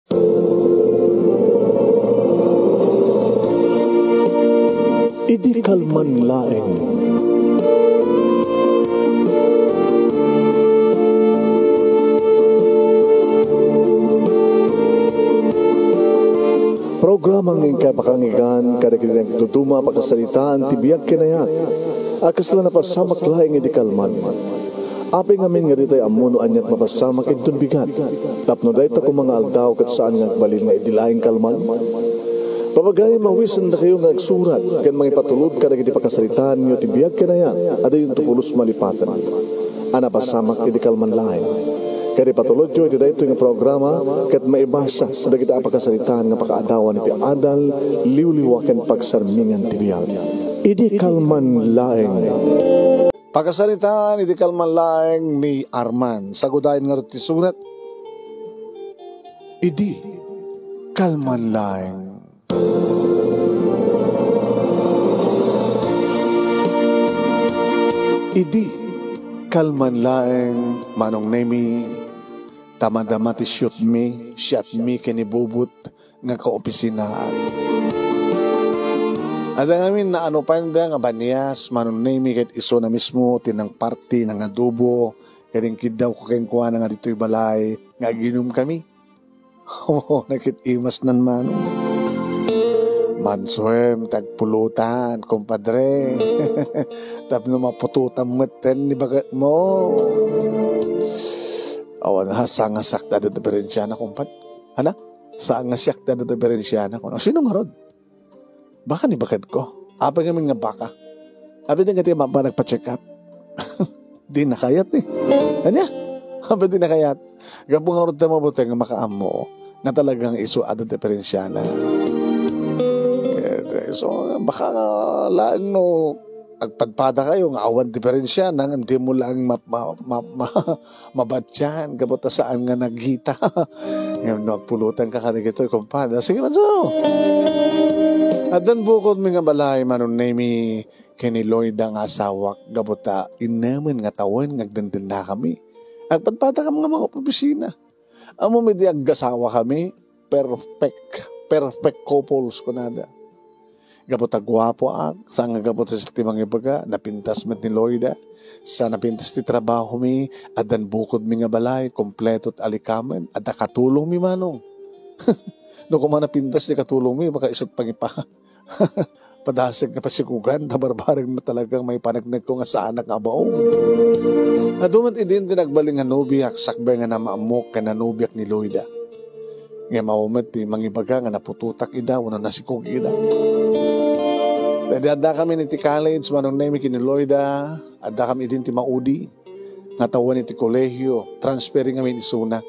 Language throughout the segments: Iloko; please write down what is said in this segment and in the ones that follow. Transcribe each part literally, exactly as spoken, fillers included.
Idi kalman laeng. Programa nga inkay makangigan kadagiti nagduduma a pakasaritaan ti biag ken ayat a kasla napasamak laeng idi kalman. Apay ngamin nga ditay ammo no aniat mapasamak inton bigat. Tapno dayta koma nga aldaw ket saan nga agbalin nga idi laeng kalman. Papagayam, awisendakayo nga agsurat ken mangipatulod kadagiti pakasaritaanyo ti biag ken ayat a dayonto pulos malipaten a napasamak idi kalman laeng. Ket ipatulodyo iti daytoy nga programa ket maibasa dagiti a pakasaritaan nga pakaadawan iti adal, liwliwa ken pagsarmingan ti biag. Idi kalman laeng. Pakasaritaan idi kalman laeng ni Arman. Sagudayen ngarud ti surat. Idi kalman laeng. Idi kalman laeng, Manong Nemi, ta madama ti siutmi, siatmi ken ni Bubot nga kaopisinaan. Adda ngamin naano pay da nga banias, Manong Nemi, ket isuna mismo ti nangparti, nangadubo, ket inkiddawko kenkuana nga ditoy balay nga aginom kami. Ammona ket imasnan, Manong. Mansuem ti agpulutan, kumpadre. Tapno maputotam metten ni baketmo. Awan, ha, saan nga siak ti adda diferensiana, kumpad. Ana? Saan nga siak ti adda diferensiana, kuno. Sino ngarud? Baka ni baketko. Apay ngamin nga baka? Apay di nga ti mapa nagpa-check up. Di nakayat eh. Ania? Apay di nakayat? Gapu ngarud ta mabuti nga makaammo nga talagang isu adda diferensiana. Eh, so, baka laeng no agpadpadakayo nga awan diferensiana, ngem dimo laeng ma-, ma-, ma-, ma-, mabatian, gapu ta saan nga nagita. Ngem no agpulutanka kadagitoy, kumpadre. Sige, Manso. Addan bukodmi nga balay, Manong Nemi, ken ni Loida nga asawak, gapu ta innamen nga tawen nga agdendennakami. Agpadpadakami nga mangop-opisina. Ammom idi aggasawakami, perfect, perfect couples, kunada. Gapu ta guapoak, saan nga gapu ta siak ti mangibaga, napintas met ni Loida. Sa napintas ti trabahomi, addan bukodmi nga balay, kompleto ti alikamen, adda katulongmi, Manong. No koma napintas ti katulongmi, baka isut' pangipa-, padasig nga pasikugan, ta barbareng na talagang maipanegnegko nga saanak nga abaon. Adu met idin ti nagbalin nga nobiak, sakbay nga namaammok ken nanobiak ni Loida. Ngem awan met ti mangibaga nga naputotak ida wenno nasikog ida. Daydi addakami iti college, Manong Nemi ken ni Loida, addakami idin ti maudi nga tawen iti kolehio, transferi ngamin isuna.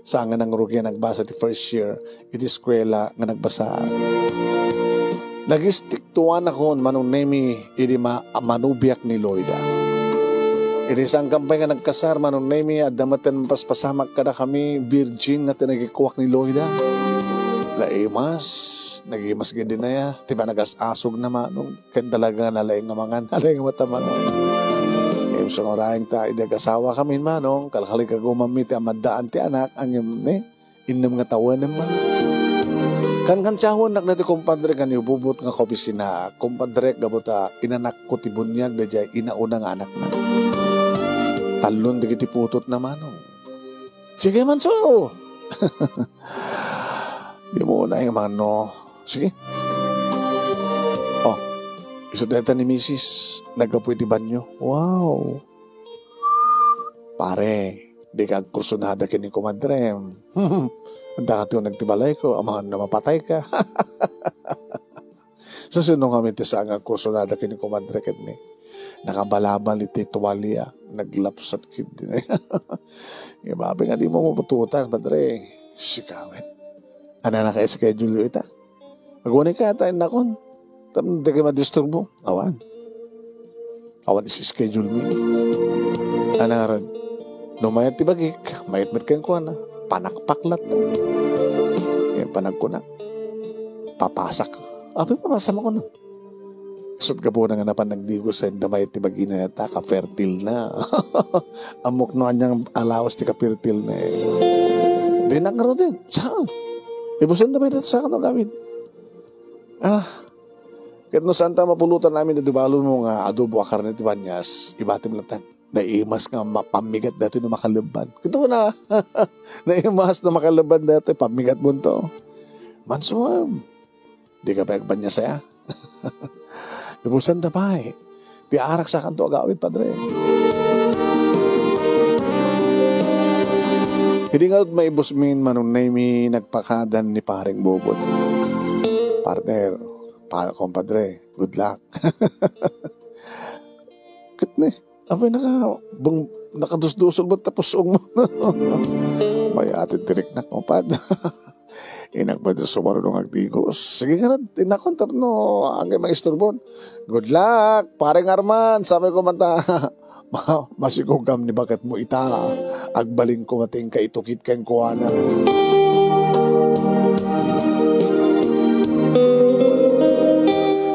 Saan nga nangrugi a nagbasa ti first year iti eskuela nga nagbasaak. Nagistriktuanakon, Manong Nemi, idi ma-, manobiak ni Loida. Idi saankami pay nga nagkasar, Manong Nemi, adda metten mapaspasamak kadakami, virgin nga ti nagikuak ni Loida. Naimas, nagimas gid dinaya, ti panagas-asog na, Manong. Ken talaga nga nalaing nga mangan, nalaing nga mata mangan. Ngem sangurayen ta, idi agasawakami, Manong, kalkaligagumanmi ti amaddaan ti anak, ngem, ne, innem nga tawenem man. Kankansiawennak daytoy, kumpadre, ken ni Bubot nga kaopisina, kumpadre, gapu ta inanakko ti buniag daydiay inauna nga anakna. Tallon dagiti putotna, Manong. Sige, Manso! Di mo na yung mano. Sige. Oh, isu dayta ni Misis. Naggapu iti banyo. Wow. Pare, di ka agkursunada ken ni kumadrem. Anta ka ti uneg ti balayko, amangan na mapatay ka. Sa sino nga ti saan nga agkursunada ken ni kumadre ken ni nakabalabal iti tuwalya, naglapsat ken ni. Ibabi nga di mo mapututan, padre. Sika met. Ana naka-schedule ita? Aguni ka ata innakon. Tapno dagiti madisturbo. Awan. Awan isi-schedule mi. Anaran. No mayat ti bagik, mayat met kenkuana. Panakpak latta. Ken panagkuna, papasak. Apay papasam ako na? Isut' gapuna nga napan nagdigos sa inda mayat ti bagina ta ka-fertile na. Ammok no aniang alawas ti ka-fertile na eh. Di nagaro din. Saan? Ibusanda pay dayta sakanto agawid. Ah, ket no saanta mapulotan amin daytoy balonmo nga adobo a karne ti banias, ibatim latta. Naimas nga ma-, pammigat daytoy no makalebban. Ket kuna, naimas no makalebban daytoy, pammigatmonto. Mansuem. Dika pay agbanias aya. Ibusanda pay. Ti arak sakanto agawid, padre. Idi ngarud maibusmin, Manong Nemy, nagpakadan ni Pareng Bobot. Partner, pa-, kompadre, good luck. Ket ni, apay naka-, bang-, nakadusdusog met ta pus-ongmo. Mayat ti riknak, mapad. Inak pay ti sumarunong agdigos. Sige nga, inakon tapno agay maisturbon. Good luck, Pareng Arman, sabi ko man ta. Ma-, masigugam ni baketmo ita. Agbalin ko mating kaitukit kenkuana.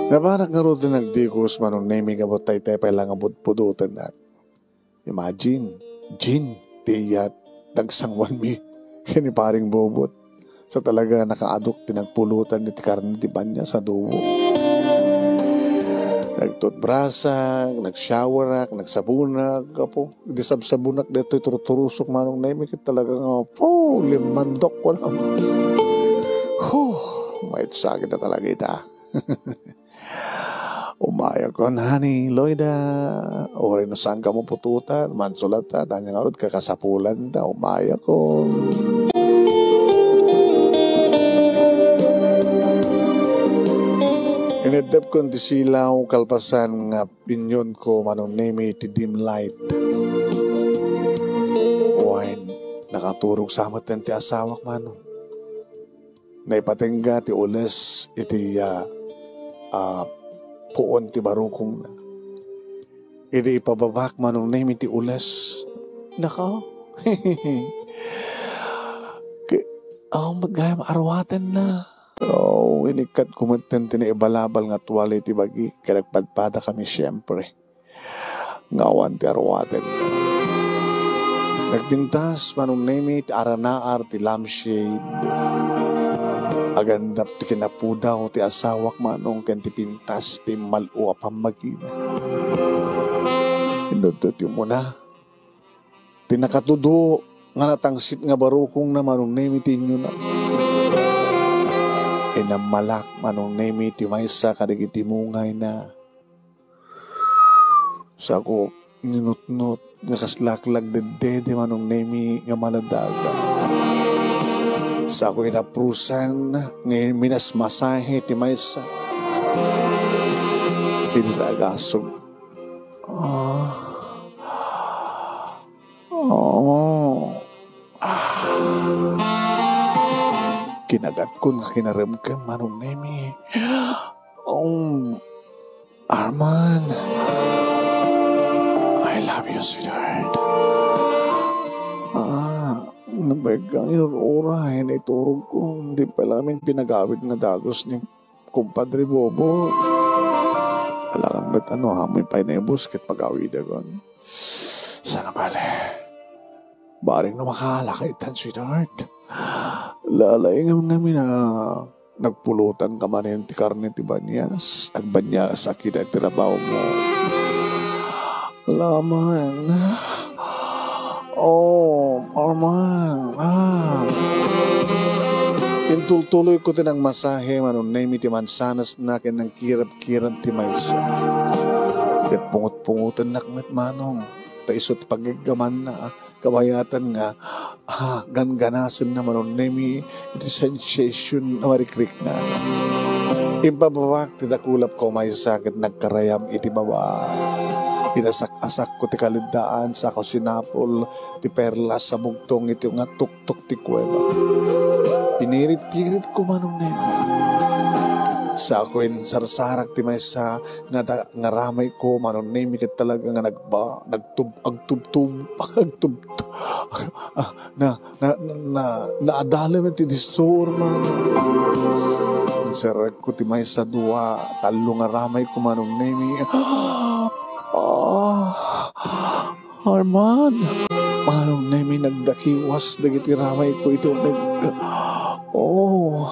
Nabanak ngarud ti nagdigos, Manong Nemy, gapu ta itay pay la nga pudpudotennak. Imagine, Jean, ti iyat, nagsangwanmi ken ni Pareng Bobot. Sa talaga nakaadok ti nagpulotan iti karne ti banias a adobo. Nagtutbrasak, nagshowerak, nagsabonak, gapu. Idi sabsabonak daytoy turturusok, Manong Nemy, ket talaga nga, po, limmandok ko lang. Huh, maitsakit na talaga ita. Umayakon, honey, Loida. Uray no saanka maputotan, mansulat ta, ania ngarud kakasapulanta, umayakon. Ineddepkon ti silaw, kalpasan nga pinyonko, Manong Nemy, ti dim light. Wen, nakaturog sa metten ti asawak, Manong. Naipatengga ti ules iti, ah, ah, puon ti barukongna. Idi ipababak, Manong Nemy, ti ules, naka, ke-, aw, met gayam arwatenna. Oh, inikkatko metten ti naibalabal nga tuwali iti bagi, ket nagpadpadakami, siempre. Nga awan ti arwaten. Nagpintas, Manong Nemy, ti aranaar ti lampshade. Agandap ti kinapudaw ti asawak, Manong, ken ti pintas ti immal-o a pammagina. Inudto ti umuna. Ti nakatudo nga natangsit nga barukongna, Manong Nemy, ti inyona. Inammalak, Manong Nemy, ti maysa kadagiti mungayna. Sako ninutnot nga kas laklagdedde ti Manong Nemy nga maladaga. Sako inaprusan nga minasmasahe ti maysa. Pinagasog. Ah. Oh. Ah. Kinagatkon nga kinaremkem, Manong Nemy. Um, Arman, I love you, sweetheart. Ah, nabaig kang iruray, naiturog ko. Di pa lamin pinagawid nga dagus ni Kumpadre Bobo. Alangan met ano, amoy pay naibus ket pagawidakon. Sana bale. Bareng no makaalaka itan, sweetheart. Lalaingem ngamin a nagpulotan ka manen ti karne ti banias. Agbanias a kita ti trabaho mo. Laman. Oh, Arman. Ah. Intultuloy ko ti nagmasahe, Manong Nemy, ti mansanasna ken nangkirabkirab ti maysa. Ket pungot-pungotennak met, Manong. Ta isu ti pagiggamanna, ah, kabayatan nga, ah, gangganasenna, Manong Nemy, iti sensation a marikrikna. Impababak ti dakulap ko maysa ket nagkarayam iti baba. Inasak-asakko ti kaleddaan, sako sinapol ti perlas a bugtong iti nga tuktok ti kuweba. Pinirit-piritko, Manong Nemy. Sako insarsarak ti maysa nga da-, nga ramayko, Manong Nemy, ket talaga nga nagba-, nagtub-, agtubtub-, agtubtub-, ah, na, na, na, na, naadalem ti disturbo. Inserrekko ti maysa, dua, tallo nga ramayko, Manong Nemy. Ah, Arman, Manong Nemy, nagdakiwas dagiti ramayko iti uneg. Oh.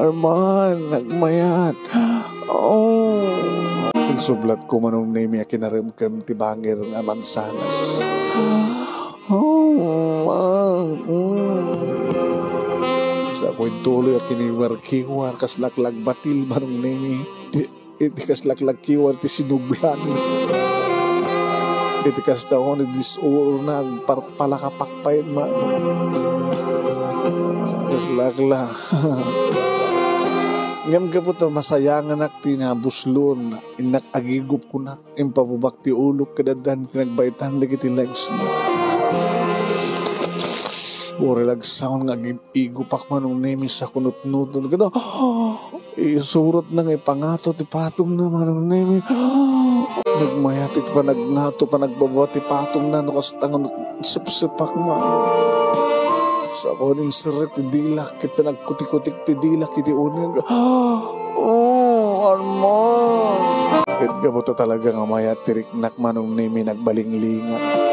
Arman, nagmayat. Oh. Insublatko, Manong Nemi, a kinaremkem ti bangir nga mansanas. Oh, ah, mm. Sa ko intuloy a kiniwarkiwar, kas laklagbatil, Manong Nemi. Ti, iti kas laklagkiwar ti sinublan. Iti kas taon, disuro na, agparpalakapak pay, ma-, kas lakla. Ngem gapu ta masayanganak ti nabuslon, innak agigup kunak, impabubak ti ulok, kadaddan ti nagbaitan dagiti legs. Uray lagsaon nga agib-igupak, Manong Nemi, sa kunutnuton. Kada, isurotna nga ipangato ti patongna, Manong Nemi. Nagmayat iti panagngato, panagbaba ti patongna, no kasta nga sepsepak, ma. Sa ko, inserrek ti dilak, ket panagkutikutik ti dilak iti uneg. Oh, Arman! Ket gapu ta talaga nga mayat ti riknak, Manong Nemi, nagbalinglingak.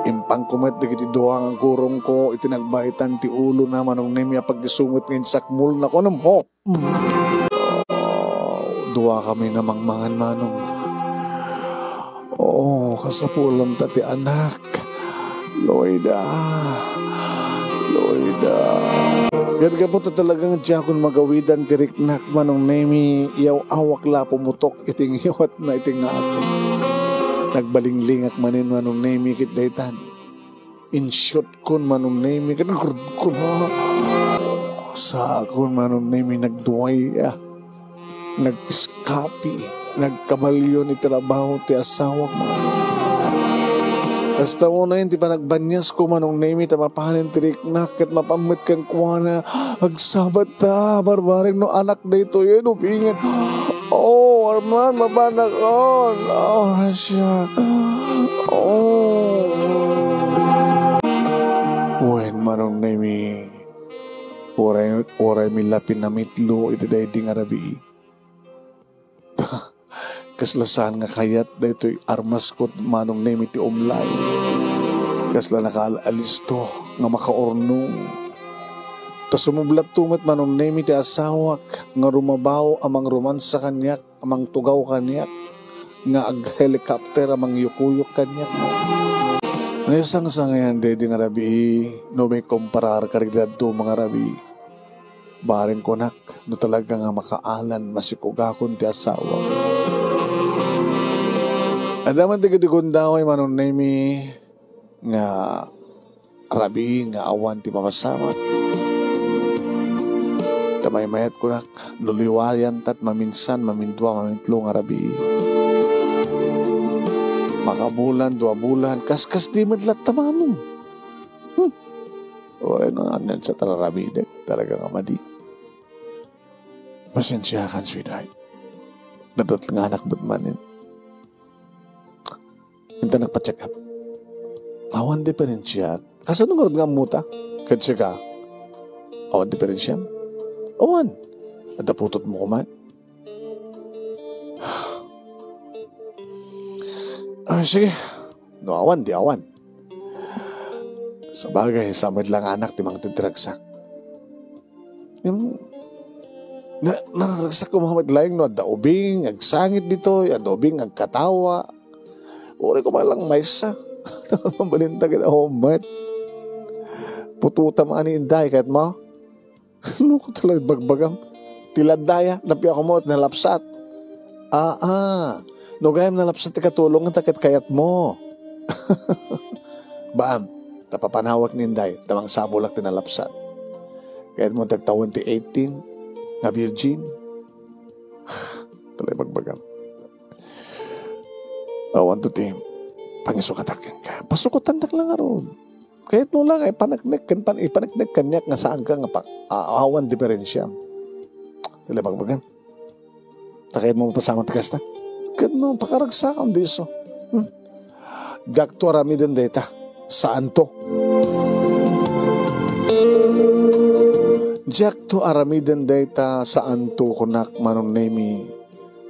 Impangko met dagiti dua nga gurongko iti nagbaitan ti ulona, Manong Nemi, a pagisungit nga insakmolna. Kunem, ho? Mm. Oh, duakami namangmangan, Manong. Oo, kasapulan ta ti anak. Loida. Loida. Ket gapu ta talaga nga diakon magawidan ti riknak, Manong Nemi, iyaw-awak la pumutok iti ngiwatna iti ngato. Nagbalinglingak manen, Manong Nemi, ket daytan. Inshootkon, Manong Nemi, ket nagurdkon, ha? Saakon, Manong Nemi, nagduay, ah. Nag-iskapi, nagkabalyon iti trabaho ti asawak. Kasta unayen ti panagbanyasko, Manong Nemi, ta mapanen ti riknak ket mapan met kenkuana. Agsabat ta, barbareng no anak daytoy, ay, no bingen. Oh, Arman, mapanak on. Oh, Russia. Oh. Wen, Manong Nemi, uray, uray mi la pinamitlo iti daydi nga rabii. Kasla saan nga kayat daytoy armasko, Manong Nemi, ti umlay. Kasla nakaal-alisto nga makaurnong. Ta sumublatto met, Manong Nemi, ti asawak nga rumabaw a mangromansa kaniak, a mangtugaw kaniak, nga ag-helicopter a mangyukuyok kaniak. Naisangsangayan daydi nga rabii no maikomparar kadagiti dadduma nga rabii. Bareng kunak, no talaga nga makaalan, masikugakon ti asawa. Adda man dagiti gundaway, Manong Nemi, nga rabii nga awan ti mapasamak. Ta maymayat kunak, no liwayan tat maminsan, mamindua, mamintlo nga rabii. Makabulan, dua bulan, kaskas di met latta, Manong. Hmm. Uray no, anian sa tararabidek, talaga nga madi. Pasensiakan, sweetheart. Nadatnganak met manen. Intanak pa-check up. Awan diferensiak. Kasano ngarud nga ammuta? Ket sika? Awan diferensiam? Awan. Adda putotmo koma. Ah, sige. No awan, di awan. Sabagay, sa met lang anak ti mangted ti ragsak. Em, na, nararagsak ko, Muhammad, laeng no adda ubing, agsangit ditoy, adda ubing, agkatawa. Uray ko man lang maysa. Mabalinta kita, Muhammad. Pututa maani, Inday, kayat mo? Ano ko talaga bagbagam? Ti laddaya, napiako mo, nalapsat. Ah, ah. No gayam nalapsat ti katulong, ta ket kayat mo. Baam, ta papanawak ni Inday, ta mangsabulak ti nalapsat. Kayat mo tagtawen ti eighteen nga virgin. Talaga bagbagam. Awan to ti pangisukatak kenka. Pasukotandak lang ngarud. Kayat mo lang, ay paneknek, ken pan-, ipaneknek kaniak nga saanka nga pa-, a-, awan diferensiam. Talaga bagbagam. Ta kayat mo mapasamak ti kasta? Ket no, pakaragsakan diso. Hmm. Diakto aramiden dayta. Saanto. Diakto aramiden dayta, saanto, kunak, Manong Nemi.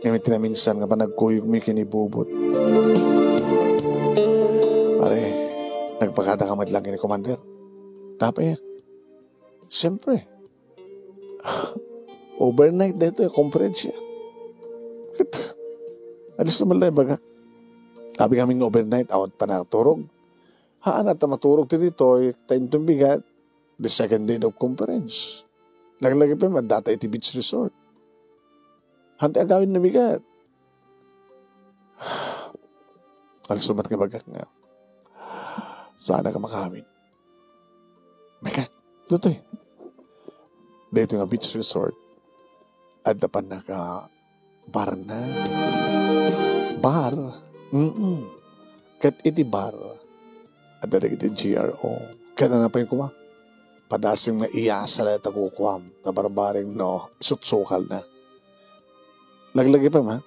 Ngem iti naminsan nga panagkuyogmi ken ni Bubot. Pare, nagpakada ka met lang ken ni Commander? Tapay, siyempre. Overnight daytoy conference-na. Ket, alis naman lang ibaga. Abi ngamin nga overnight, awan pay nakaturog. Haan, ta maturog ti ditoy, ta inton bigat, the second day of conference. Laglagipen, addata iti beach resort. Haan ti agawid no bigat. Alis met nga ibagak nga, saanak a makaamin. Mika, daytoy. Daytoy nga beach resort. Adda pannaka barna. Bar? Mm. Ket iti bar, adda dagiti G R O. Ket ano pay koma? Padasem nga iyasa la ita kukuam. Ta barbareng no, sutsukalna. Laglagipen, ha?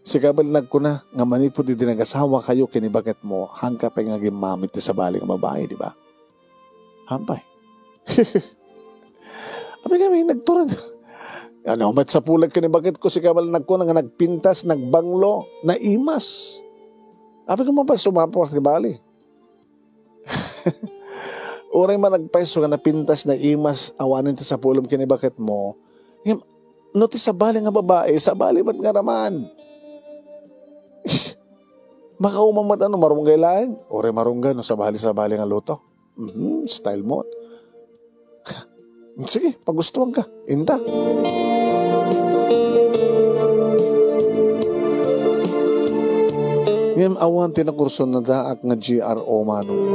Sika met nagkuna nga manipud idi nagasawakayo ken ni baketmo, haanka pay nga agimmamit ti sabali nga babai, di ba? Haan pay. Abi ngamin, nagturod. Ano, met sapulek ken ni baketko, sika met nagkuna nga nagpintas, nagbanglo, naimas. Abi ko, mapay sumapo ka ti bali. Uray man agpayso nga napintas, naimas, awanen ti sapulem ken ni baketmo. Ngem, no ti sabali nga babai, sabali met nga raman. Makaumam met ano, marunggay laeng. Uray marunggay no sabali-sabali nga luto. Mhm, style mo. Sige, pagustuhan ka. Inta. Ngem awan ti nakursunadaak nga G R O, manong.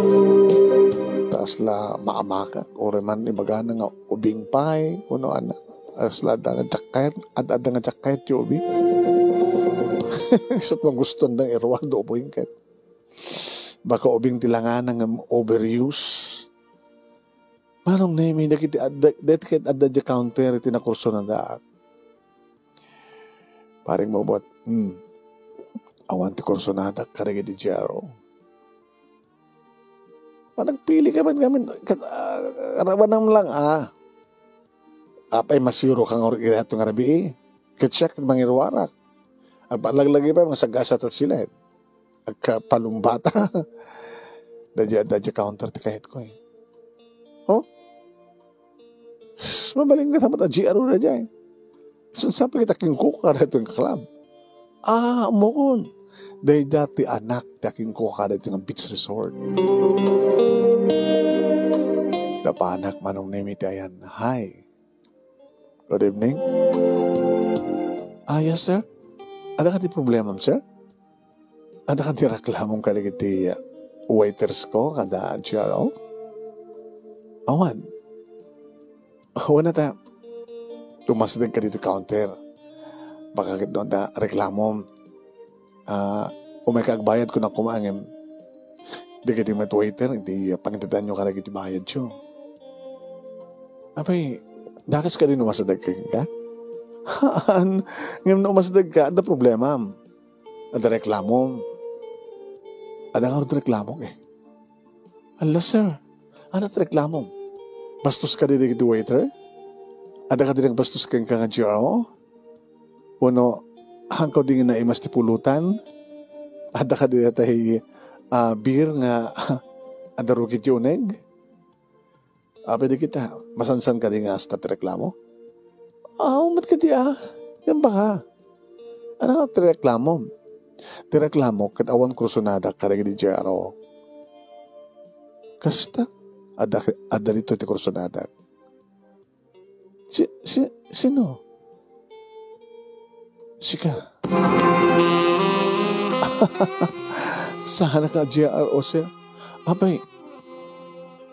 Ta asla maamakak, uray man ibagana nga ubing pay, kuno ana. Asla adda nga jacket, ad-, adda nga jacket ti ubing. Isut' magustuan dang iruar do ubing ket. Baka ubing ti langana ngem overuse. Manong Nemi, dagiti adda, dagiti ket adda diay counter iti nakursunadaak. Paring Mubot, hmm. Awan ti kursunadak kadagiti G R O. Managpili ka met ngamin, ket, ah, arabanem lang, ah. Apay, masiro ka nga uri irato nga rabii. Ket siak, mangiruarak. Agpalaglagipen, masagasa ta silet. Agpalumbata. Daydiay, daydiay counter ti kayatko, eh. Oh? Mabalin ka, dapat a G R O daydiay. So, sapay kita kinkuka daytoy nga club. Ah, ammokon. Daydiay ti anak ti akinkuka daytoy nga beach resort. Napanak, Manong Nemi, ti ayan. Hi. Good evening. Ah, yes, sir. Adda kadi problemam, sir? Adda kadi reklamom kadagiti waiters ko kada G R O? Awan. Awan ta. Umasideg ka ditoy counter. Baka ket no adda reklamom. Ah, umayka agbayad, kunak koma, ngem dagiti met waiter, iti pangiteddanyo kadagiti bayadyo. Apay, dakes kadi no umasideg ka kenka? Haan, ngem no umasideg ka, adda problemam. Adda reklamom. Adda ngarud reklamok, eh. Ala, sir, ania ti reklamom? Bastos kadi dagiti waiter? Adda kadi nagbastos kenka nga G R O? Wenno, haanka di nga naimas ti pulutan? Adda kadi datay, ah, beer nga adda rugit ti uneg? Apay dagita, masansan kadi nga kasta ti reklamo? Aw, met kadi, ah. Ngem baka. Ania ti reklamom? Ti reklamok ket awan kursonadak kadagiti G R O. Kasta? Adda, adda ditoy ti kursonadak. Si, si, sino? Sika. Saanak a G R O, sir? Apay,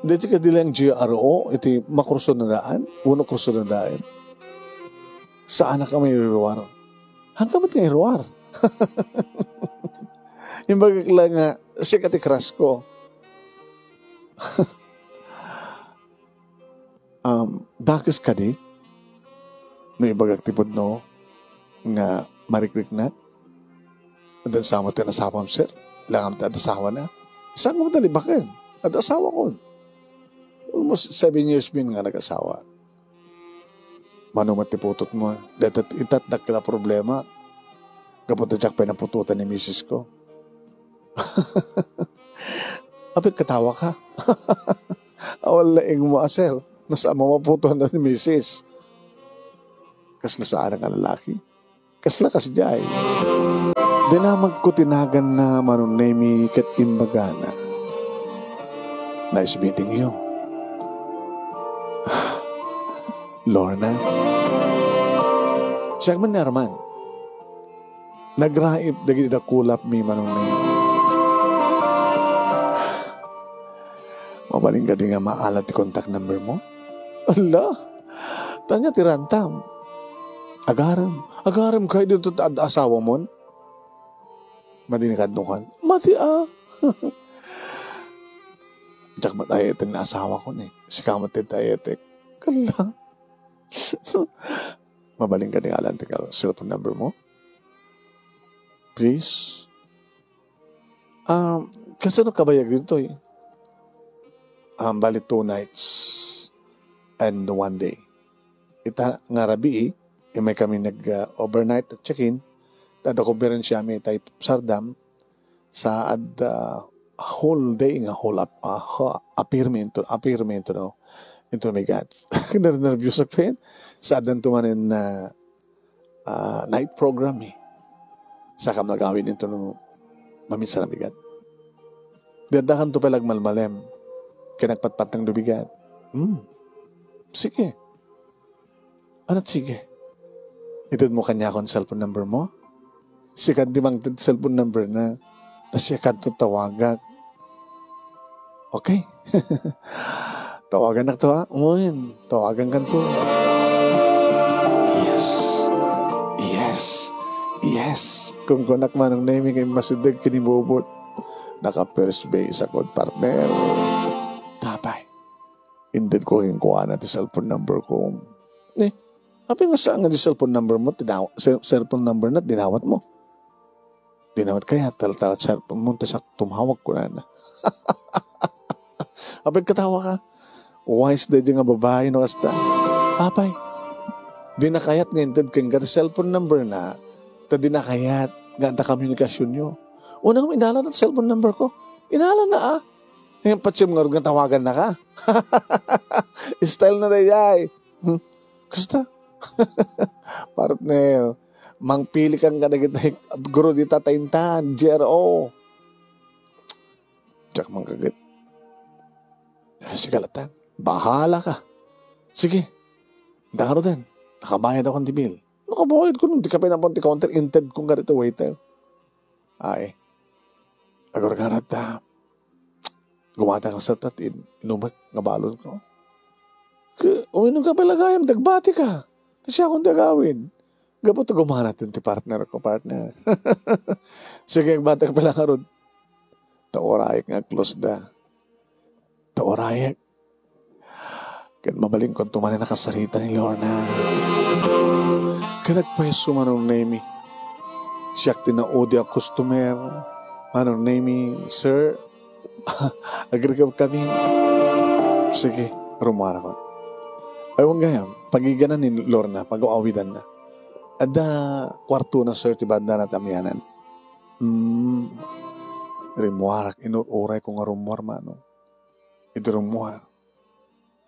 daytoy kadi laeng G R O iti makursunadaan wenno kursunadaen? Saanak a mairuar? Haanka met nga iruar. Imbagak laeng nga, sika ti crush ko. Um, dakes kadi no ibagak ti pudno nga marikriknak? Adda asawa ti nasapam, sir? Langam ti adda asawana? Saan mo talibaken? Adda asawakon. Almost seven years min nga nag-asawa. Mano met ti putotmo? Dayta ita ti dakkel a problema. Gapu ta diak pay naputotan ni misis ko. Apay, katawa ka? Awan laeng mo a, sir. Nasaan mo maputotan ni misis? Kasla saan a lalaki? Kasla kasdiay. Dinamagko ti naganna, Manong Nemi, ket imbagana, "Nice meeting you, Lorna." Siak man ni Arman. Nagraip dagiti dakulapmi, Manong Nemi. Mabalin kadi nga maala ti contact number mo? Ala! Tanya ti rantam. Agarem. Agarem kay dito ad asawamon? Madi ni kadnukan. Mati a. Diak met ay-ayaten nga asawakon eh. Sika met ti ay-ayatek. Kala. Mabalin kadi nga alantek a cellphone number mo? Please? Um, kasano kabayag ditoy? Um, bali two nights and one day. Ita nga rabii, imay kami nag, ah, overnight at check-in. Adda komperensiami itay Sardam sa adda whole day nga whole up, ah, ha-, apirmi into, apirmi into, no? Into Migat. Ner-, nervous ak pen. Sa addan tumanen na, ah, night program, eh. Sakam nagawid into no, maminsan a bigat. Di addakan to pay lagmalmalem. Kaya nagpatpatang do bigat. Hmm. Sige. Anat sige. Ited mo kaniakon cellphone number mo? Siak di mangted cellphone number na. Ta siak kadto tawagak. Okay. Tawagan nak to, ha? Wen, tawagan kan to. Yes. Yes. Yes. Kung kunak manong Nemi kay masideg kinibubot. Naka first base ako, partner. Tapay. Inted ko, inkuana ti cellphone number ko. Eh, apay nga saan nga di cellphone number mo, tinaw-, cell-, cellphone number na dinawat mo? Dinawat kaya, tal-, tal-, cellphone mo, tas ak-, tumawag ko na na. Apay katawa ka? Wise da di nga babae, no, kasta. Apay, di nakayat nga inted ken ka ti cellphone number na, ta di nakayat nga adda komunikasyon yo. Unang inala na ti cellphone number ko. Inala na, ah. Ngayon, patsem nga rod nga tawagan na ka. Style na dayay. Hmm? Kasta? Partner, mangpili kan kadagiti guro dita taintan, G R O. Diak mangkaget. Eh, sige, latan. Bahala ka. Sige. Daro den. Nakabayad ako ng bill. Nakabayad ko nung di ka pinapunta counter, inted kong ganito waiter. Ay. Agor ka na ta. Gumata ka sa tat, in-, inumek nga balon ko. Ke, uminom ka pala gayam, dagbati ka. Ta siakon ti agawid. Gapu ta gumana ti partner ko, partner. Sige, agbati ka pala ngarud. Ta urayek nga close da. Ta urayek. Ket mabalinko tumanen a kasarita ni Lorna. Ket nagpayso manong Nemi. Siak ti naudi a customer. Manong Nemi, sir, agrikab kami. Sige, rumuarakon. Ay, wen gayam, pagiganan ni Lorna, pag-awidanna. Adda kuartona, sir, ti banda na tamianan. Hmm. Rimmuarak, inur-uray ko nga rummuar, manong. Idi rummuar,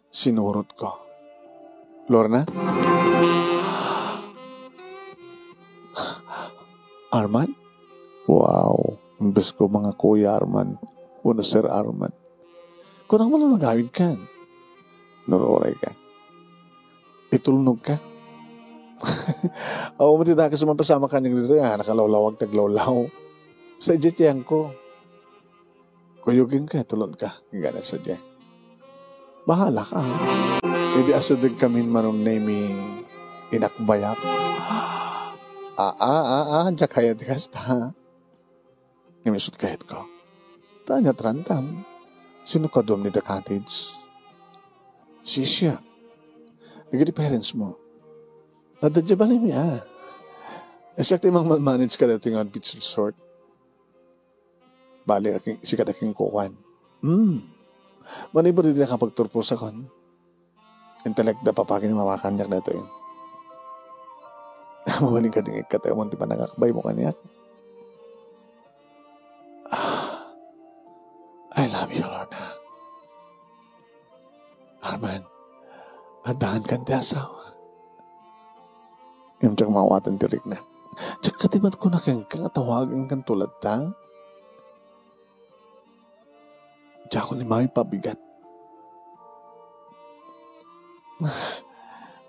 sinurot ko. Lorna? Arman? Wow, imbes ko mga Kuya Arman, wenno Sir Arman. Kunam man no nagawid ka. Nururay ka. Itulnog ka. Awan ti dakes man pasama kaniak ditoy, ah, nakalawlawag ti aglawlaw. Sa idiay ti ayangko. Kuyogem ka, tulon ka. Gana sadiay. Bahala ka, ha? Idi asideg kamin manong Nemi, inakbayak. Aa, aa, diak kayat kasta, ha? Ngem isut' kayatko. Ta ania ti rantam? Sino kaduam iti cottage? Sisiak. Dagiti parents mo. Adda diay balay mi, ah. Siak ti mangmanage kadaytoy nga beach resort. Bali, aki-, sika ti kinkukuan. Hmm. Manipud iti nakapagturposakon. Intalek da papaginmawa kaniak daytoy. Mabalin ka ti nga ikkatemon ti panangakbaymo kaniak. Ah, I love you, Lorna. Arman, addaankan ti asawa. Ngem diak maawaten ti rikna. Diak kadi met kuna kenka nga tawagenkanto latta? Diakon immay pabigat.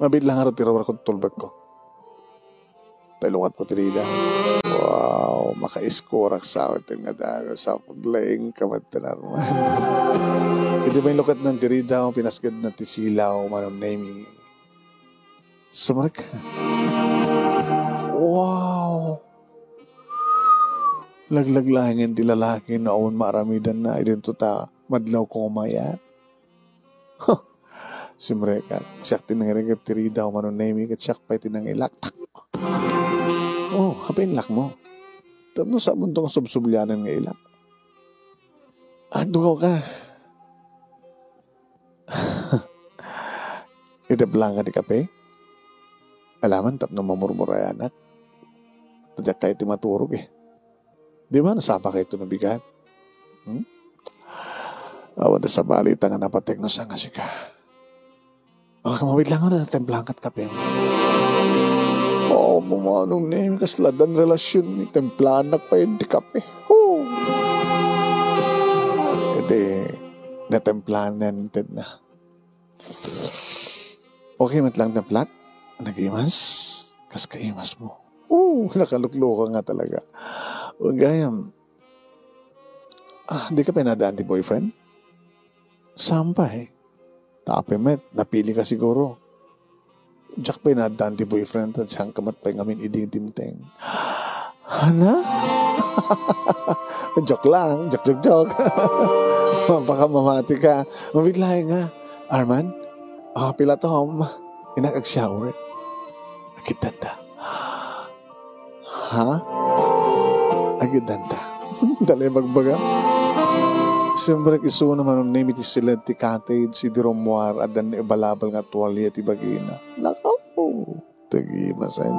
Mabiit la ngarud ti ruarko ti tulbekko. Ta ilukatko ti Rida. Wow, makaiskurak sa awitan nga dagus. Sapag laeng ka met, Arman. Idi mailukatnan ti Rida, pinasgedna ti silaw, Manong Nemi. Sumrek. Wow! Laglag laengen ti lalaki no awan maaramidanna, idinto ta madlaw ko mayat. Huh! Simrekak. Siak ti nangiregep ti Rida, Manong Nemi, ket siak pay ti nangilak. Oh, apay inlakmo? Tapno sabonto nga subsublianan nga ilak. Agdugaw ka. Iti plangka ti kape? Alaman tapno mamurmurayanak. Ta diak kayat ti maturog eh. Di ba nasapa kayto no bigat? Hmm? Awan ta sabali ta nga napatek no saan nga sika. Ah, kamawit lang nga na templangkat kape. Oh, Manong Nemi, kasla dan relasyon ni templanak pa yun ti kape. Oh. Iti, natemplanan inted na. Okay met lang templak? Nagimas? Kas kaimas mo. Oh, nakalukluka nga talaga. Gayam, ah, di ka pay nadaan ti boyfriend? Saan pa eh? Tapay met, napili ka siguro. Diak pay nadaan ti boyfriend, ta saan ka met pay ngamin idi dimteng. Hana? Joke lang, joke, joke, joke. Mapakamamati ka. Mabit laeng nga. Arman? Ah, pila tom? Inak ag-shower. Agkiddanta. Ha? Agkiddanta. Dali bagbaga. Siyempre, isuna Manong Nemi ti siled ti cottage, idi rummuar, addan naibalabal nga tuwalya ti bagina. Nakaw! Tagimasen.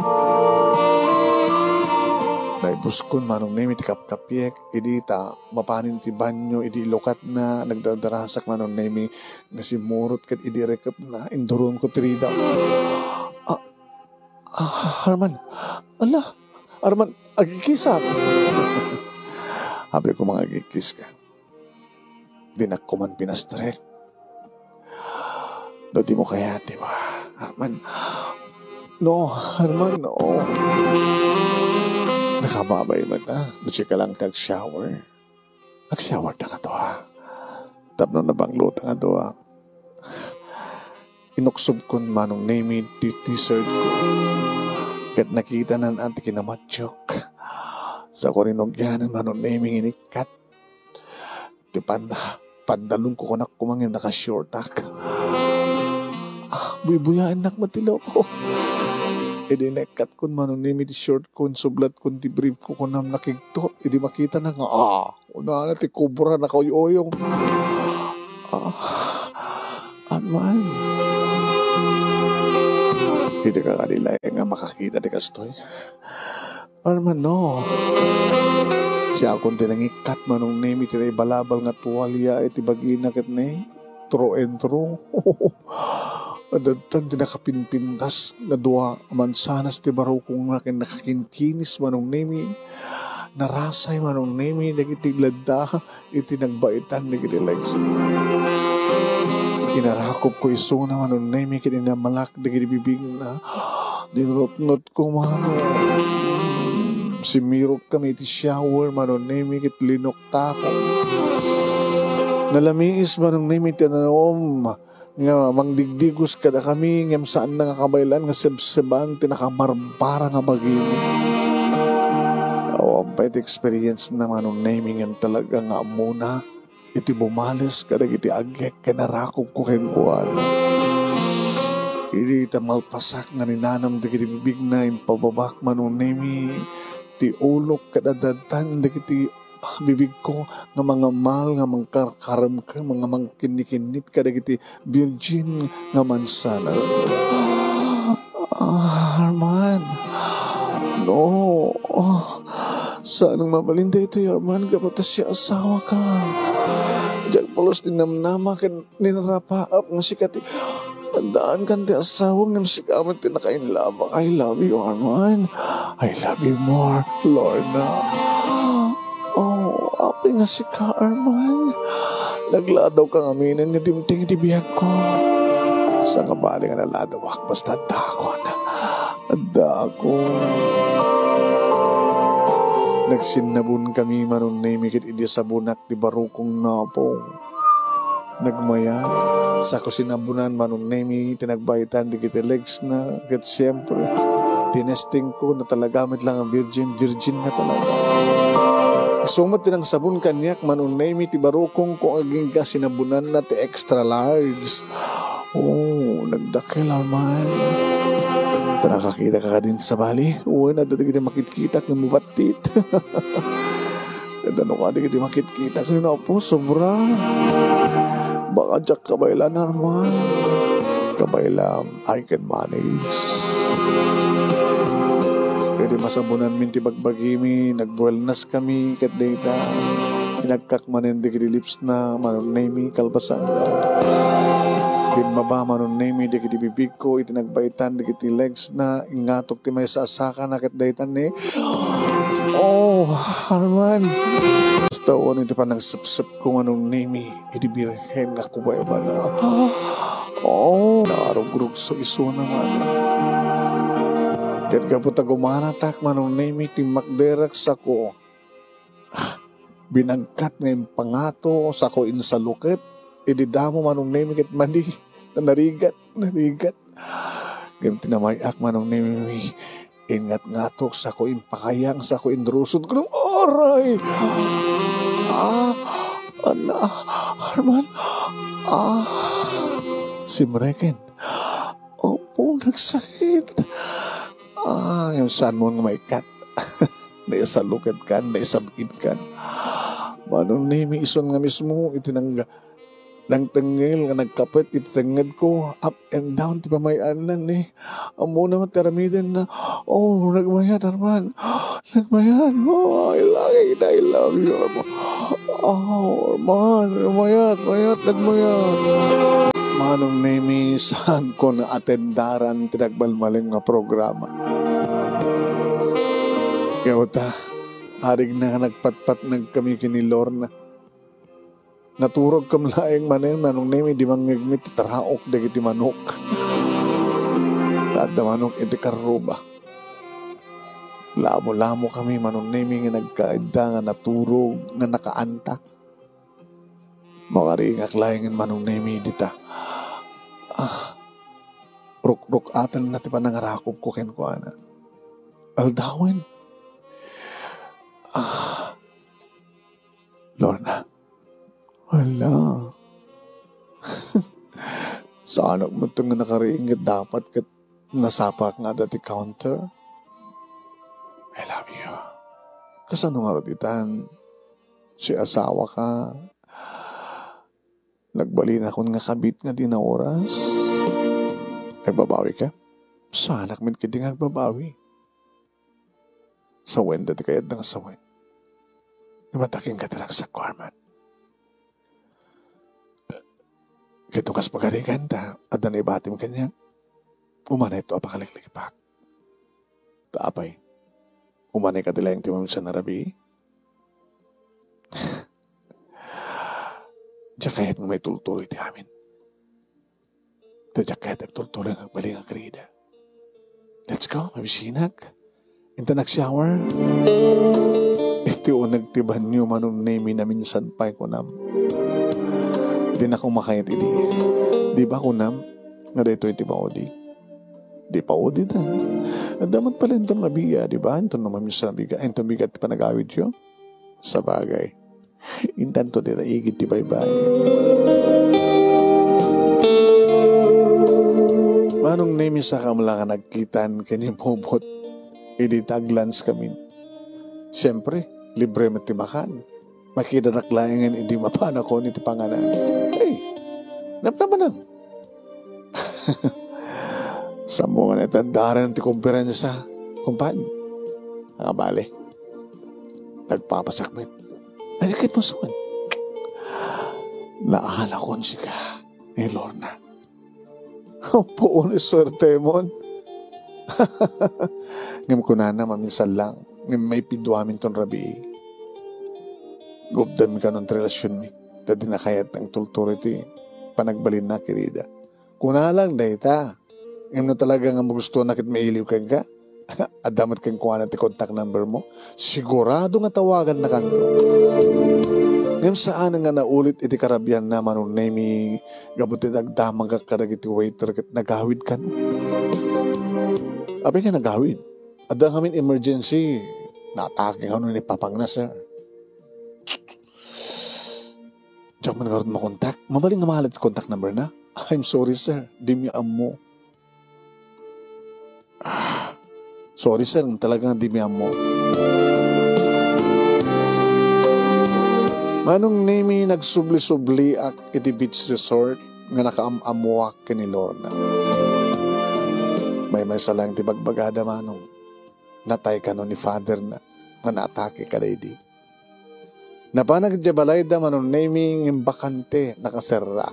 Naibuskon Manong Nemi ti kapkapiek, idi ta mapanen ti banyo, idi ilukatna, nagdardarasak Manong Nemi nga simmurot ket idi rekepna, induronko ti Rida. Ah, ah, Arman, ala, Arman, agkikisak. Apay ko nga agkikiska. Dinak ko man pinastrek. No, di mo kayat, di ba? Arman. No, Arman, no. Nakababay man ta. No, sika lang ti ag-shower. Ag-shower ta nga dua. Tapno nabanglo ta nga dua. Inuksobkon Manong Nemi ti t-shirt ko. Ket nakitanan ti kinamatiok. Sa ko rinugianan Manong Nemi nga inikkat. Ti pan-, pantalon ko kunak koma nga naka-shortak. Ah, buybuyaennak met ti loko. Idi naikkatkon Manong Nemi ti short ko, insublatkon ti brief ko, kunam nakigtot. Idi makitana nga, ah, kunana ti kobra nakauyuyong. Ah, Arman. Idi ka kadi laeng nga makakita ti kastoy. Arman, no. Siakon ti nangikkat Manong Nemi ti naibalabal nga tuwalya iti bagina ket ne, true and true. Addan ti nakapinpintas nga dua a mansanas ti barukongna ken nakakinkinis Manong Nemi. Narasay Manong Nemi dagiti ladda iti nagbaitan dagiti legs. Inarakop ko isuna Manong Nemi ken inamalak dagiti bibigna. Dinurutnot ko Manong. Simmirok kami iti shower Manong Nemi ket linuktakon. Nalamiis Manong Nemi ti ananom nga mangdigdigos kadakami ngem saanna nga kabaelan nga sebseban ti nakabarbara nga bagina. Awan pay ti experience na Manong Nemi ngem talaga nga ammona iti bumales kadagiti agek ken arakop ko kenkuana. Idi ta malpasak nga ninanam dagiti bibigna, impababak Manong Nemi ti ulok ket addan dagiti bibigko nga mangammal nga mangkarkarem ken nga mangkinnikinnit kadagiti virgin nga mansanas. Ah, Arman. No. Ah, saan nga mabalin daytoy, Arman, gapu ta siasawaka. Diak pulos ti namnama ken ninarapaap nga sika ti Addaan kan ti asawa ngem sika met ti nakainlabak. I love you, Arman. I love you more, Lorna. Oh, apay nga sika, Arman. Nagladawka ngamin nga dimteng iti biagko. Sangabali nga naladawak, basta addaakon. Addaakon. Nagsinnabonkami, Manong Nemi, ket idi sabonak ti barukong napong. Nagmayat. Sako sinabonan, Manong Nemi, ti nagbaetan dagiti legs na, ket siempre, tinestingko, na talaga met lang a virgin, virgin na talaga. Isu met ti nangsabon kaniak, Manong Nemi, ti barukongko agingga sinabonanna ti extra large. Oh, nagdakkel, Arman. Ta nakakitaka kadin sabali? Wen, adda dagiti makitkitak nga mabattit. Ket ano kadi iti makitkitak nga, Apo, sobra. Baka diak kabaelan, Arman. Kabaelam, I can manage. Ket masabonanmin ti bagbagimi, nagbuelnaskami, ket dayta, inagkak manen dagiti lips na, Manong Nemi, kalpasanna. Bimmaba, Manong Nemi, dagiti bibigko, iti nagbaetan dagiti legs na, ingatok ti maysa a sakana, ket dayta ni Oh, Arman. Basta wen iti panagsepsepko, Manong Nemi, iti Birhen nga kukuebana. Oh, narugrugso isuna, Manong. Ket gapu ta gumanatak, Manong Nemi, timmakderek sako. Binagkat nga impangato, sako insaluket. Idi damo, Manong Nemi, ket madi. Narigat, narigat. Ngem tinamay-ak, Manong Nemi, ingngatngatok, sako impakayang, sako inrusod. Kunam, aray! Ah! Ana, Arman! Ah! Simreken. Opo, nagsakit. Ah, ngem saanmo nga maikkat? Naisaluketkan, naisab-itkan. Manong Nemi, isun nga mismo iti nang-, nangtengngel nga nagkapet iti tengngedko, up and down ti pamay-anna ni. Ammona met ti aramidenna. Oh, nagmayat, Arman. Nagmayat. Oh, I love it. I love you, Arman. Oh, Arman. Nagmayat, mayat, nagmayat. Manong Nemi, saanko naatendaran ti nagmalmalem nga programa. Kayata, arigna nga nagpatpatnag kami ken ni Lorna. Naturogkami laeng manen, Manong Nemi, idi mangngegmi ti taraok dagiti manok. Adda manok iti karruba. Lamo-lamokami, Manong Nemi, nga nagkaadda nga naturog nga nakaanta. Makaringak laengen, Manong Nemi, dita. Ah, rukruk-atanna ti panangarakupko kenkuana. Aldawen. Ah, Lorna. Hala. Saanak met nga nakaringget, dapat ket nasapak nga adda ti counter. I love you. Kasano ngarud itan? Si asawaka, nagbalinakon nga kabit nga di naoras. Agbabawika? Saanak met ketdi nga agbabawi. Sawenda ti kayatna nga sawen. Ngem adda kenka ti ragsakko, Arman. Ket no kas pagarigan ta adda naibatim kaniak, umanayto a pakaliklikipak. Ta apay, umanay kadi laeng ti maminsan a rabii? Diak kayat nga maitultuloy ti amin. Ta diak kayat agtultuloy nga agbalin nga agrida. Let's go, mabisinak. Inta nag-shower. Iti uneg ti banio, Manong Nemi, naminsan pay kunam. Dinako makayat idi. Di ba kunam nga daytoy ti maudi? Di pa udi ta. Adda met pala inton nabiga, di ba? Inton no maminsan nabiga, inton bigat ti panagawidyo. Sabagay. Intanto dita igid ti baybay. Manong Nemi, sakam la nga nagkitan ken ni Bobot idi taglanskamin. Siempre, libre met ti makan. Makitanak laengen idi mapanakon iti panganan. Hey, napnamanam. Sammo nga naitandaren ti komperensa, kumpad. Nga bale, nagpapasak met. Ay, ket musuan. Naalakon sika ni Lorna. Puon isuertemon. Ngem kunana, maminsan lang, ngem maipiduaminton rabii. Gubdem kanon ti relasionmi, ta dina kayat nga itultuli ti panagbalinna kenkuana. Kuna lang dayta. Ngem no talaga nga magustuanna ket mailiw kenka, adda met kenkuana ti contact number mo. Sigurado nga tawagannakanto. Ngem saan nga naulit iti karabianna, Manong Nemi, gapu ti dagdamagak kadagiti waiter ket nagawid kano. Apay nga nagawid? Adda ngamin emergency. Naatake kano ni papangna, sir. Diak man ngarud makontak. Mabalin nga maala ti contact number na? I'm sorry, sir. Dimi ammo. Ah, sorry, sir. Talaga nga dimi ammo. Manong Nemi, nagsubli-subliak iti beach resort nga nakaam-ammoak ken ni Lorna. Maymaysa laeng ti bagbagada, Manong. Natay kano ni father na nga naatake kadaydi. Napanak idiay balayda, Manong Nemi, ngem bakante, nakaserra.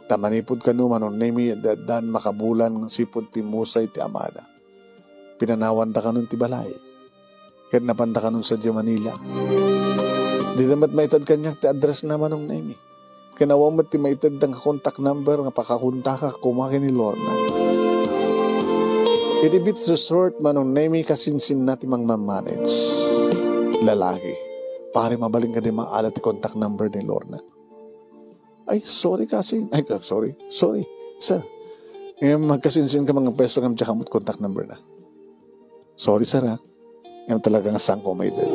Ta manipud kano, Manong Nemi, adda-addaan makabulan nga sipud pimmusay ti amana. Pinanawanda kanon ti balay. Ket napanda kanon sadiay Manila. Dida met maited kaniak ti address na, Manong Nemi. Ken awan met ti maitedda nga contact number nga pakakontakak koma ken ni Lorna. Iti beach resort, Manong Nemi, kasinsinna ti mangmamanage. Lalaki. Pare, mabalin nga di maala ti contact number ni Lorna. Ay, sorry, kasin. Ay, ka-, sorry. Sorry, sir. Ngem, magkasinsin ka, mga peso, ngem diak ammo ti contact number na. Sorry, sir, ha. Ngem talaga nga saanko maited.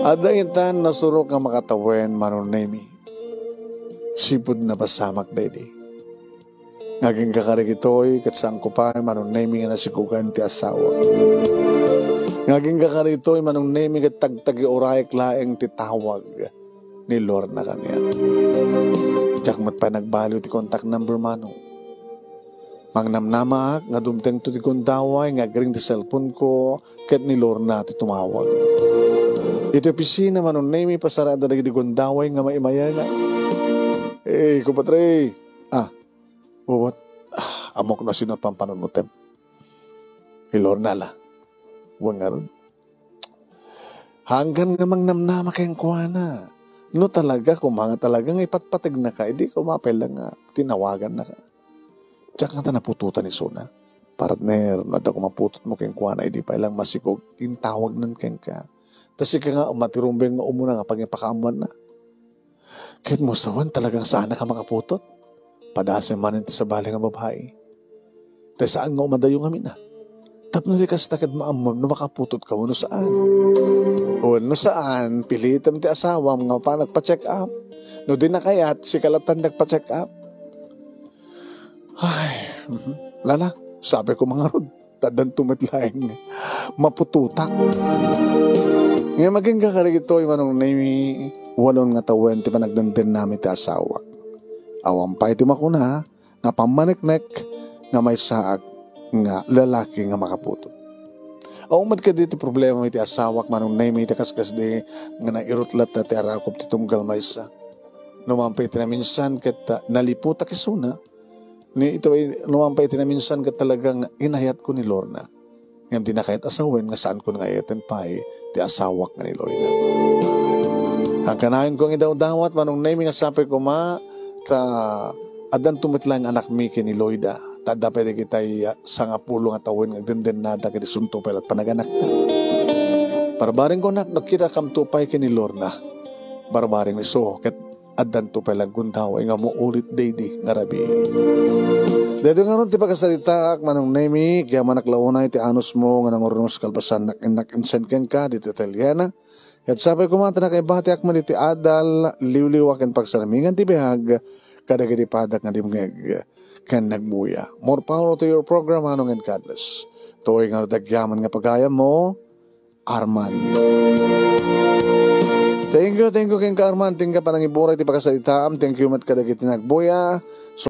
Adda itan nasurok nga makatawen, Manong Nemi. Sipud napasamak daydi. Nga agingga kadagitoy, ket saanko pay, Manong Nemi, nga nasikogan ti asawa. Nga agingga kadagitoy, Manong Nemi, ket tagtagiuraek laeng ti tawag ni Lorna kaniak. Diak met pay nagbaliw ti contact number, Manong. Mangnamnamaak nga dumtengto ti gundaway nga agring ti cellphone ko ket ni Lorna ti tumawag. Iti opisina, Manong Nemi, pasaraanna dagiti gundaway nga maimayenak. Eh, kumpadre. Ah, what? Ah, ammok no sino pampanunutem. Ni Lorna la. Wen ngarud. Hanggan nga mangnamnama kenkuana. No talaga, koma nga talaga nga ipatpategnaka, idi koma pay lang nga tinawagannaka. Diak ngata naputotan isuna. Partner, no adda koma putotmo kenkuana, idi pay lang masikog, intawagnan kenka. Ta sika nga, matirumbeng nga umuna nga pangipakaammoanna. Ket mo sawen, talagang saanak a makaputot. Padasem manen ti sabali nga babai. Ta saan nga umadayo ngamin a. Tapno di kasta ket maammom no makaputotka wenno saan. Wenno saan, pilitem ti asawam nga mapan agpa-check up. No di na kayat, sika latta ti agpa-check up. Ay, mhm. Lala, sabi ko mangarod. Ta addanto met laeng maputotak. Ngem agingga kadagitoy, Manong Nemi, walon nga tawen ti panagdendennami ti asawak. Awan pay ti makuna nga pammaneknek nga maysaak nga lalaki nga makaputot. Awan met kadi ti problema iti asawak, Manong Nemi, ta kaskasdi nga nairut latta ti arakop ti tunggal maysa. No man pay iti naminsan ket, ah, naliputak isuna, ni ito ay, no man pay iti naminsan ket talagang inayatko ni Lorna. Ngem di na kayat a sawen nga saanko nga ayaten pay ti asawak nga ni Loida. Ang kanayon ko nga idawdawat, Manong Nemi, nga sapay koma, ta addanto met laeng anakmi ken ni Loida. Ta adda pay dagitay, ah, sangapulo nga tawen nga agdendennada ket isunto pay la't panaganakda. Barbareng ko, nak, no kitakamto pay ken ni Lorna. Barbareng isu, ket addanto pay laeng gundaway nga muulit daydi nga rabii. Daytoy ngarud ti pakasaritaak, Manong Nemi, agyamanak la unay ti anusmo nga nangurnos kalpasannak innak insen kenka ditoy Italiana. Ket sapay koma ta nakaibatiak met iti adal, liwliwa ken pagsarmingan ti biag kadagiti padak nga dimngeg ken nagbuya. More power to your program, Manong, and God bless. Toy ngarud agyaman nga pagayammo, Arman. Thank you, thank you kenka, Arman. Thank you panangiburay ti pakasaritaam. Thank you met kadagiti nagbuya.